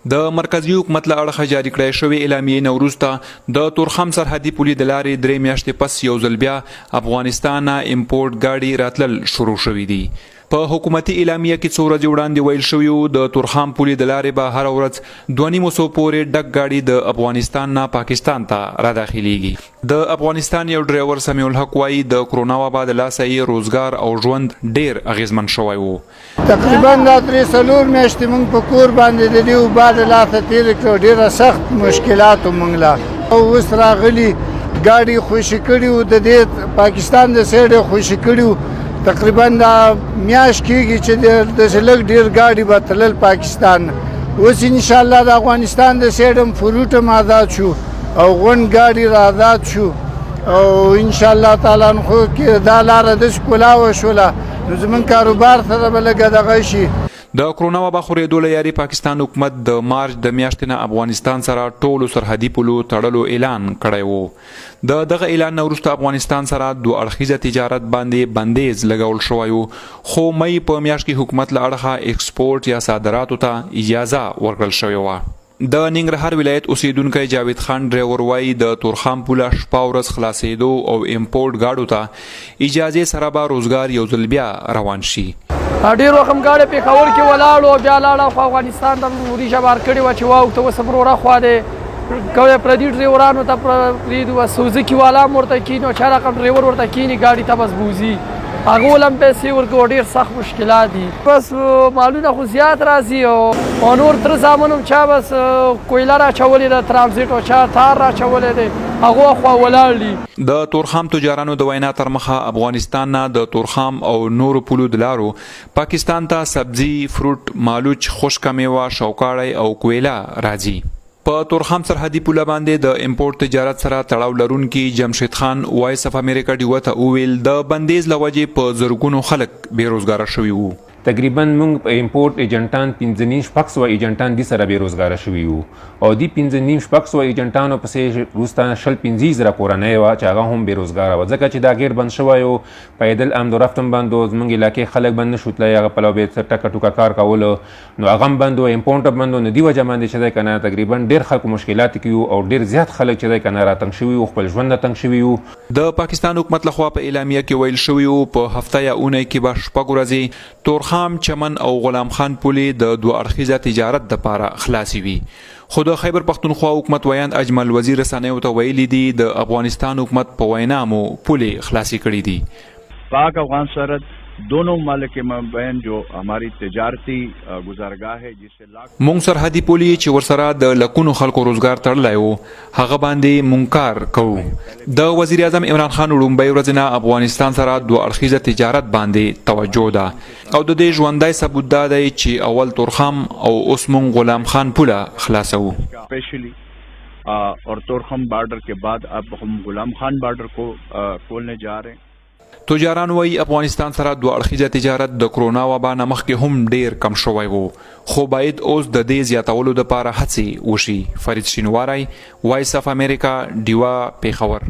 د مرکزي حکومت له اړخه جاري کړای شوې اعلامیې نه وروسته د تورخم سرحدي پولې د لارې درې میاشتې پس یو ځل بیا افغانستان نه امپورټ ګاډي راتلل شروع شوي دي. په حکومتي اعلامیه کې څو ورځې وړاندې ویل شوي وو د تورخم پولې د لارې به هره ورځ 2.5 سو پورې ډک ګاډي د افغانستان نه پاکستان ته راداخلیږي. د افغانستان یو ډرایور سمیع الحق وایي د کرونا وبا د لاسه یې روزګار او ژوند ډیر اغیزمن شوی وو. تقریبا دا درې څلور میاشتې مونږ په کور باندې د دې وبا د لاسه تېرې کړو، ډېره سخت مشکلات و مونږ له. او اوس راغلي ګاډي خوشې کړي وو، د دې پاکستان د سیډ یې خوشې کړي وو. تقریبا دا میاشت کېږي چې داسې لږ ډېر ګاډي به تلل پاکستان. اوس انشاءالله د افغانستان د سیډ هم فروټ هم ازاد شو او غونډ ګاډي را ازاد شو او انشاءالله تعالی خو کې دا لاره داسې کولاوه شوله نو زمونږ کاروبار سره به لږه دغه شي. د کرونا وبا خورېدو له یاري پاکستان حکومت د مارچ د میاشتې نه افغانستان سره ټولو سرحدي پولو تړلو اعلان کړی وو. د دغه اعلان نه وروسته افغانستان سره دوه اړخیزه تجارت باندې بندیز لګول شوی وو خو مۍ په میاشت کې حکومت له اړخه ایکسپورټ یا صادراتو ته اجازه ورکړل شوې وه. د ننګرهار ولایت اوسېدونکی جاوید خان ډرایور وايي، د تورخم پوله شپه او ورځ خلاصېدو او امپورټ ګاډو ته اجازې سره به روزګار یو ځل بیا روان شي. ډېر وخت هم ګاډی پېښور کې ولاړ و، بیا لاړ اخوا افغانستان ته وریجه بار کړې وه چې واوښته، اوس هم ورور اخوا دی، کوی پردي ډرایورانو ته پرېږدو، بس سوزکي والا هم ورته کښېني او چا رقم ډرایور ورته کښېني ګاډي ته بس بوځي. هغه ول هم پیسې ورکوو، ډیر سخت مشکلات دي. بس مالونه خو زیات راځي او نور تر زامن هم چا بس کویله راچولې ده ترانزیټ او چا تار راچولی دی هغو اخوا ولاړ دي. د تورخم تجارانو د وینا تر مخه افغانستان نه د تورخم او نورو پولو د لارو پاکستان ته سبزي، فروټ، مالوچ، خشکه میوه، شوکاړی او کویله راځي. په تورخم سرحدي پوله باندې د امپورټ تجارت سره تړاو لرونکي جمشید خان وایس اف امریکا ډیوه ته وویل، د بندیز له وجې په زرګونو خلک بې روزګاره شوي وو. تقریبا موږ په امپورټ ایجنټان پنځه نیم 600 ایجنټان دي سره بې روزګاره شوي یو او دي پنځه نیم 600 ایجنټانو پسې وروسته 20 25 زره کورنۍ وه چې هغه هم بې روزګاره وه، ځکه چې دا ګیټ بند شوی و، پیدل آمد و رفت هم بند و، زموږ علاقې خلک بند نه شو تللی، هغه پلو به یې څه ټکه ټوکه کار کولو نو هغه هم بند و، امپورټ هم بند و، نو دی وجه باندې چې دی کنه تقریبا ډیر خلکو مشکلات کې یو او ډیر زیات خلک چې دی کنه راتنګ شوي وو، خپل ژوند نه تنګ شوي یو. د پاکستان حکومت لخوا په اعلامیه کې ویل شوي وو، په هفته یا اونۍ کې به شپږ ورځې تورخم، چمن او غلام خان پولې د دوه اړخیزه تجارت دپاره خلاصې وي. خو د خیبر پښتونخوا حکومت ویاند اجمل وزیر رسنیو ته ویلي دي، د افغانستان حکومت په وینا مو پولې خلاصې کړې دي. پاک افغان سرحد دونوں ممالک کے مابین جو ہماری تجارتی گزرگاہ ہے جس سے لاکھ. مونږ سرحدي پولې چې ورسره د لکونو خلکو روزګار تړلی وو هغه باندې مونږ کار کوو. د وزیراعظم عمران خان وړومبۍ ورځې نه افغانستان سره دوه اړخیزه تجارت باندې توجه ده او د دې ژوندی ثبوت دا دی چې اول تورخم او اوس مونږ غلام خان پوله خلاصوو. اور تورخم بارډر کې بعد اب هم غلام خان بارډر کو کھولنے جا رہے ہیں. تجاران وايي، افغانستان سره دوه اړخیزه تجارت د کرونا وبا نه مخکې هم ډېر کم شوی وو، خو باید اوس د دې زیاتولو دپاره هڅې وشي. فرید شینواری، وایس اف امریکا، ډیوه، پېښور.